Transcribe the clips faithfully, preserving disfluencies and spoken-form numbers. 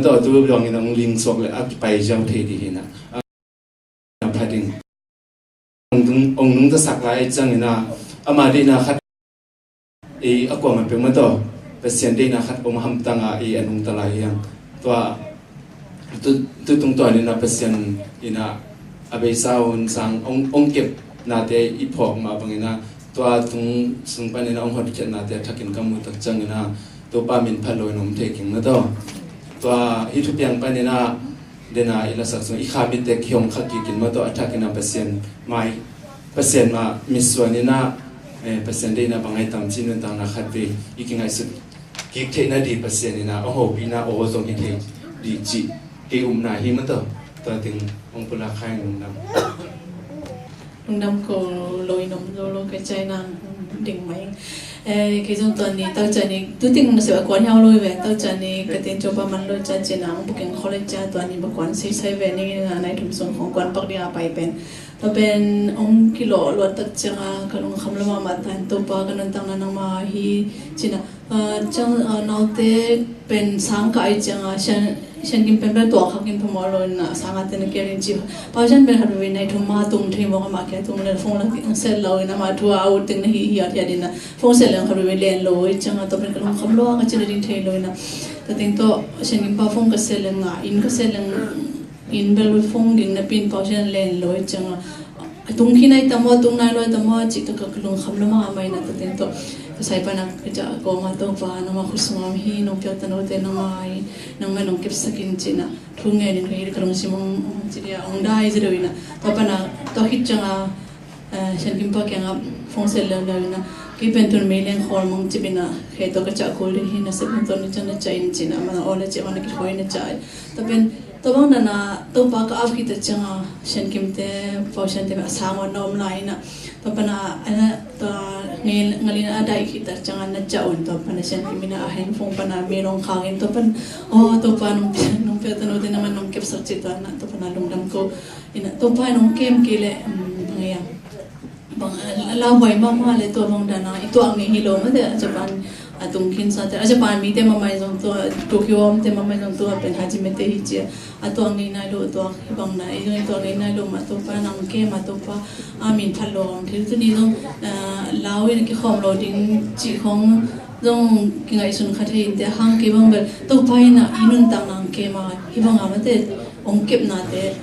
Tawh tu luangin a hong ling suak le a kipai ziau thei dih hi na. A pha ding. Hong nung, hong nungta sak lai ciangin a, ama deihna khat i a kuamah peuhmah tawh Pasian deihna khat om hamtang a i a nungta lai hiang. Tua tu, tu tungtawn in a Pasian in a a beisa hun sang hong, hong kepnate i phawk mah bangin a tua tung sung panin a hong hotkhiatnate a thakin ka muh tak ciangin a Topa min phat lo in om thei keng na tawh. Tua hih thupiang panin a dena i lasak sung i kha mitte kihong kha kikin mah tawh a thakin a Pasian mai, Pasian mah mitsuan in a, eh, Pasian deihna bang ai tam ci nuntakna khat vei i kingaihsut kik theihna dih Pasian in a hong hopihna aw zong hi thei dih cih kei upna hi mah tawh. Tua ding hong pulak khai lungdam. Lungdam ko lo in om zo lo ka cai nang ding mai. Eh, kei zong tua ni tau cai ni tu ting na se a kuan hiau lo ve tau cai ni ka tin coba man lo ca ci nang buking kholai ca tua ni ba kuan sei sai ve ni na nai thum sung khong kuan pak ding a pai pen. Tua pen hong kilawh luat tak ciang a ka lungkham lo mahmah tan Topa ka nuntakna nangmah hi ci na. Ah, ciang, ah, naute pen sang ka ai ciang a Sian, Sian Kim pen pen tua khakin phamawh lo in a sang a ten a kial in ci. Pau Sian pen khat vei nai thum ma tung thei mawk amah kia tung le phone la set lo in amah thu a ut teng na hi hi a thiat in a phone set leng khat vei len lo i ciang a tua pen ka lungkham lo a ka cina ding thei lo in a. Tua teng tawh Sian Kim pa phone ka set leng a in ka set leng in bel phone ging na pin Pau Sian len lo i ciang a. A tung khin ai tamo, a tung nai lo ai tamo, a cih tuk a ka lungkham lo mah a mai na tua teng tawh. Ka sai pana ka ca ko ma Topa, nangma khusmam hi, nong piak tanote nangma hi, nangma nong kepsak in ci na. Thu ngen in ka hi ka lungsim hong, hong ci dia, hong dai zi deuh in a. Tua pana, tua khit ciang a, eh, Sian Kim pa kiang a phone set leu leu in a. Kei pen tun mei leng khawl mong cip in a, khe tua ka ca kul ding hi na, sep hong ton ni ciang na ca in ci na, mana aw na ci, mana kikhawi na ca. Tua pen, Tua bang dana Topa ka ap khit tak ciang a Sian Kim te, Pau Sian te a sang on na om lai in a. Tua pana, a, tua ngal, ngalin a dai khit tak ciang a na ca un tua pana Sian Kim in a hen phone pana mi rong khang in tua pan, oh, Topa nong, nong piak tanote nangma nong kepsak ci tua na, tua pana lungdam ko in a, Topa nong kem kei le, um, bang ia. Bang, a, a lauhuai mahmah le tua bang dana, i tuak ngei hi lo mah te, a Japan, a tung khin sa te, a Japan mi te mahmah zong tua, Tokyo om te mahmah zong tua, pen Hajime te hi cia, a tuak ngei nai lo tua, hi bang na, i zong i tuak ngei nai lo mah Topa, nang ke mah Topa, a min phat lo om thil tu ni zong, a, lau in a kikhawm lo ding, cih khong, zong kingaihsun kha thei in te hang kei bang bel Topa in a i nuntak nang ke ma hi bang a mate hong kepnate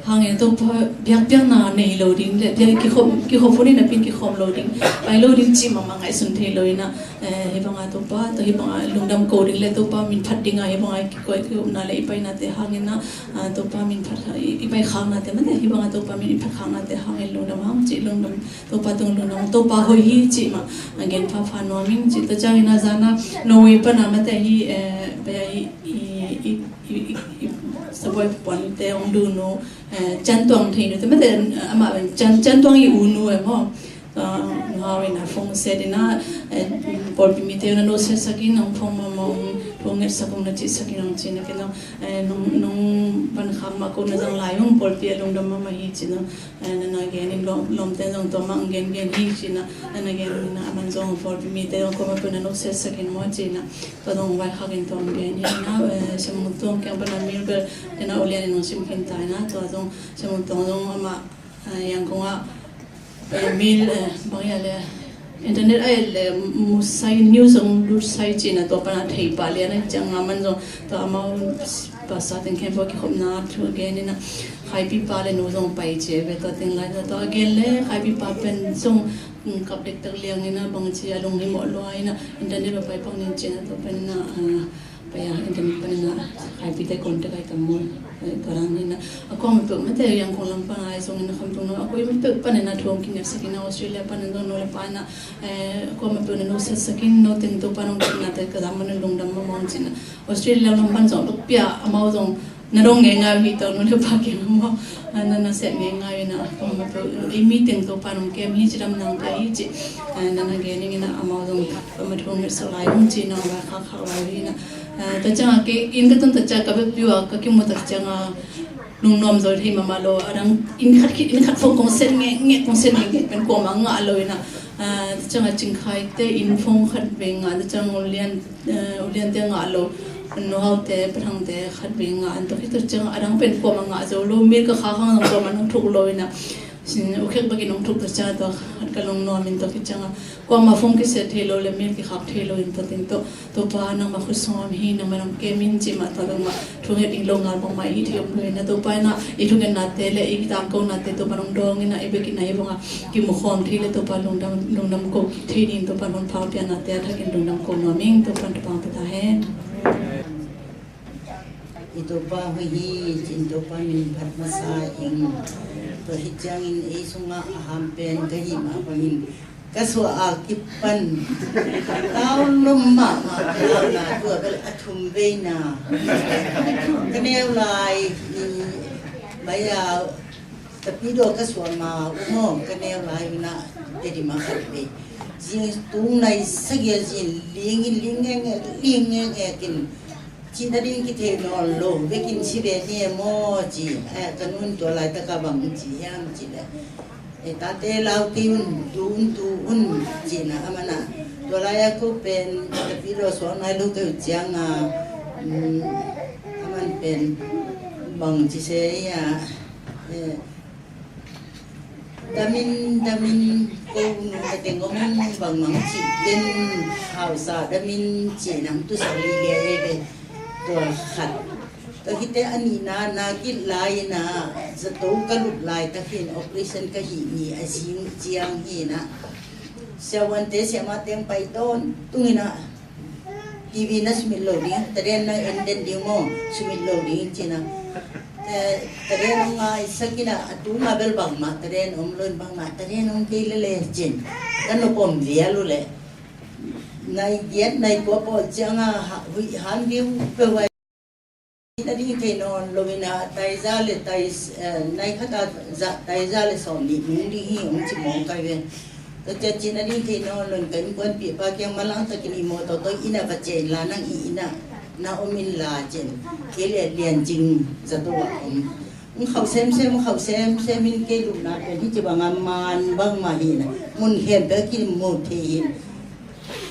hang in Topa biakpiakna nei lo ding le biak kikhop, kikhop hun in a pin kikhop lo ding pai lo ding cih mahmah ngaihsun thei lo in a, eh, hi bang a Topa to hi bang a lungdam ko ding le Topa min phat ding a hi bang a kikoi kikhopna le i painate hang in a, ah, Topa min phat i, i pai khaknate mate hi bang a Topa min i phat khaknate hang in lungdam hang cih lungdam Topa tung lungdam, Topa hoih hi cih mah, a gen phapha nuam ing cih. Tua ciangin a zan a Norway pan a mate hi, eh, pai a i, i, i, i, i, i, sabuai puan te hong du nu, eh, Can Tuang thei nu te mate, amah pen Can, Can Tuang i u nu e maw. Ah, nu hau in a phone set in a, eh, pawlpi mite na no set sak in hong phone mah mah hong thu nget sak hong na cih sak in hong cih na ken hong, eh, nong, nong pan khak mah ko na zang lai hong pawlpi a lungdam mahmah hi cih na. Eh, nana gen in lawm, lawmte zong tua mah gen gen hi cih na, nana gen in a man zong pawlpi mite zong kuamah peuh na nukset sak in maw cih na, tua zong vaikhak in tua gen hi na, eh, Sia Mung Tuang kiang pan a mil bel, tena ulian in hong sim khin ta in a, tua zong Sia Mung Tuang zong amah, eh, Yangon ah, eh, mil, eh, bang hia le, internet ah le, mu sai, news zong lut sai cih na, tua pan a thei pah lian a hi ciang a man zong, tua amau pastor teng khempeuh a kikhopna thu gen in a, Khaipi pa le nu zong pai ci ve tua teng lai tua a gen le Khaipi pa pen zong, mm, kap dektak liang in a bang ci a lunghimawh lua in a internet va pai pak ning ci in a tua pen in a, ah, pai a internet pan in a Khaipi te contact ai tam maw, eh, tua dan in a a kuamah peuh mate Yangon lam pan ai zong in a Khamtung lam a kuamah peuh pan in a thu hong kinepsak in a Australia pan in zong nu le pa in a, eh, kuamah peuh na nukset sak in no teng Topa nong kepnate ka zam man in lungdam mahmah ci in a Australia lam pan zong pia amau zong na dong ngeingai uh hi tawh nu le pa kiang amau, ah, na, na sep ngeingai uh hi na, ah, kong ma tawh, eh, ei mi teng Topa nong kem hi ci dam nang pia hi ci, ah, na, na gen ing in a amau zong, ah, ma thu nget sak lai hong ci nang lai khak khak lai uh hi na, ah, ta ciang a kei inn ka tun ta ciang ka bek piu a ka kimu tak ciang a lungnuam zo thei mahmah lo, a dang inn khat khit, inn khat phone kong set ngek ngek, kong set ngek ngek pen kuamah ngah lo hi na, ah, ta ciang a Cingkhai te inn phone khat vei ngah, ta ciang a ulian, eh, ulian te ngah lo. Nuhaute, pathangte khat vei ngah an tawh khit tua ciang a dang pen kuamah ngah zo lo, mil ka khak hang zong kuamah nong thuk lo ina. Sin, u khek bakin nong thuk tua ciang a tua khat ka lungnuam in tua khit ciang a kuamah phone kisia thei lo le mil kikhak thei lo in tua teng tawh Topa nangmah khut sawm hi, nangmah nong kem in cih mah tua bangmah thu nget ding lo ngal bangmah i hih theih om lo ina Topa ina i thungetnate le i kitangkonate Topa nong dawng ina i bek ina i bangah kimukhawm thei le Topa lungdam, lungdam ko kik thei ding Topa nong pau pianate a thakin lungdam ko nuam ing Topa thupha pia ta hen. I Topa hoih hi, cin Topa min phat masa ing. Tua hi ciangin ei sungah a ham pen ka hih mah bangin ka suah a kipan lau lom mahmah ka lau na tua bel a thum veina ka neu lai i mai a Tapidaw ka suah ma uh maw ka neu lai uh na Tedim a khat vei zing tung nai sagih a zin ling in ling ngengek ling ngengek in cih nading kithei nawn lo vekin si ve ni e maw ci. Eh, ka nun tua laitaka bang ci hiam ci le, eh, tate lau kei un, tu un, tu un ci na a man a tua lai a ko pen Tapidaw suak nai lo kei uh ciang a, mm, a man pen bang ci se ia, eh, damin, damin ko nu ka teng om bangmang cih ken hausa damin cih nang tu sa li lia e ve tua khat. Ka hite a nihna na kit lai ina zato ka lut lai takin operation ka hih ni a zing ciang hi na siavuante siamate ang pai tawn tung ina T V na sumit lo ding, taren na en den ding maw, sumit lo ding cina. Eh, taren hong ngaisak ina, a tu ma bel bangmah, taren om lo in bangmah, taren hong kei lele cin. Ka nop om vial uh le. Nai giat, nai kua pawl cianga, ha, hui, han viu, pe huai. Na ding thei nawn lo ina, taiza le tai, eh, nai khata za, taiza le sawm nih nung ding hi, hong ci mawng kai ve. Ka cia cin a ding thei nawn lo in ka innkuanpihpa kiang manlang takin i mawtaw tawi ina va cia inla nang i ina na om inla cin kei le lian cing zato ah om. Ng khauh semsem, ng khauh semsem in kei lupna pen hi ci banga man bangmah hi na mun khempeuh a kimu thei hin.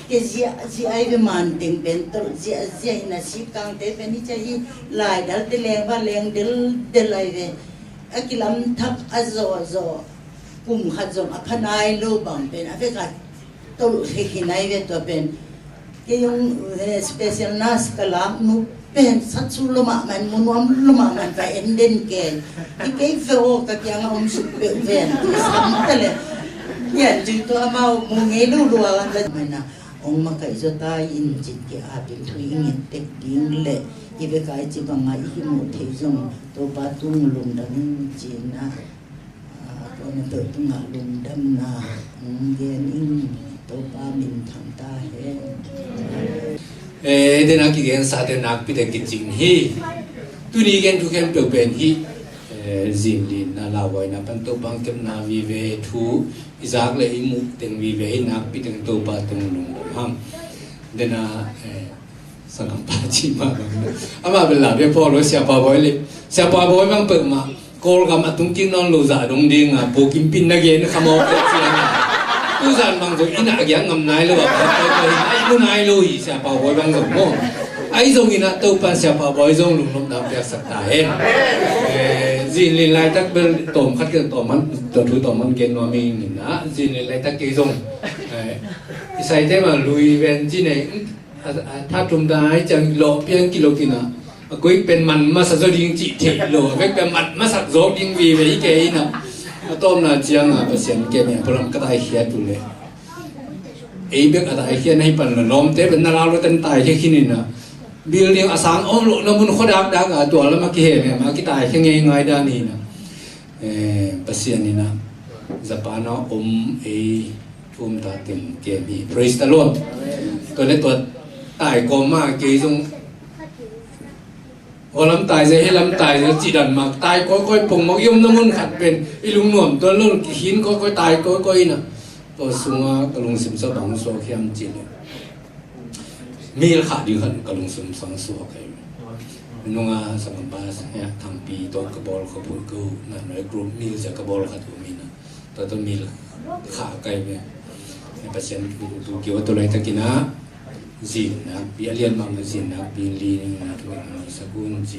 Kei ziahziah ai ve man teng pen tolh ziahziah hi na sikangte pen hi cia hi lai dalte leng va leng deldel ai ve. A kilamthak a zawhzawh kum khat zong a pha nai lo bang pen a vek a tolh hek hi nai ve tua pen. Kei zong, eh, special nurse ka lak nu pen satsu lo mahmah in mu nuam lo mahmah in va en den ke. Hi kei ve aw ka kiangah om suk peuh ven ti sam ta le. Pian tui tua amau mu ngei lo lua la mai na ong makaih zaw ta in cin ke a bil thui i nget tek ding le i vek a i ci bangah i kimuh theih zong Topa tung lungdam in cin a. Ah, kua na tawh tungah lungdamna hong gen ing. Topa min thang ta hen. Eh, dena kigen sate nakpi te kicing hi. Tuni gen thu khempeuh pen hi. Eh, zin lina lauhuaina pan Topa hong kepna vive thu i zak le i muh teng vive hi nakpi teng Topa teng lungdam hang. Dena, eh, Sangkam pa ci mah bang. Amah bel la bia phaw lo Siapa Bawi le. Siapa Bawi bang peuhmah Kawlgam a tung kik nawn lo zah dong ding a Pu Kim Pin na gen kha mawk a ci a. Tuzan bang zong ina a giak ngam nai lo a, ai mu nai lo hi Siapa Bawi bang zong maw. Ai zong ina Topan Siapa Bawi zong lunglawmna piaksak ta hen. Eh, zin lin laitak bel tawm khat kei tawm man, tawm thu tawm man gen nuam ing ina zin lin laitak kei zong. Eh, i saite mah lui ven ci nei. A, a, thatum dai ciang lawh piang kilawk ina a kuik pen man masa zaw ding cih theih lo a vek pen man masak zawk ding vive hi kei ina. A tawpna cianga Pasian ke nia pualam ka taikhiat uh le ei bek a taikhiat na hi pan la lawmte pen na lau lo ten taikhia khin ina. Building a sang om lohna mun khuadak dak a tua lama kihem hem a kitaikhia ngei ngai dan hi ina. Eh, Pasian ina Japan a om ei thum ta teng kem hi. Praise the Lord. Tua le tua tai kawm ma kei zong hua lam tai ze he lam tai ze ci dan mak tai kawikawi pong mak i omna mun khat pen i lungnuam tua lon kihin kawikawi tai kawikawi ina. Tua sunga ka lungsim sa bang suak hiam ci le mil kha ding khat ka lungsim sang suak hi. Nunga sangam pa sang ya thangpi to ka bol ka bul ko na noi group mil za ka bol kha tu mina. To to mil kha kai ve. Pasian tu kiwa tu lai takina. Zin nakpi, a lian mahmah zin nakpi li ning na thu in hong sak un ci.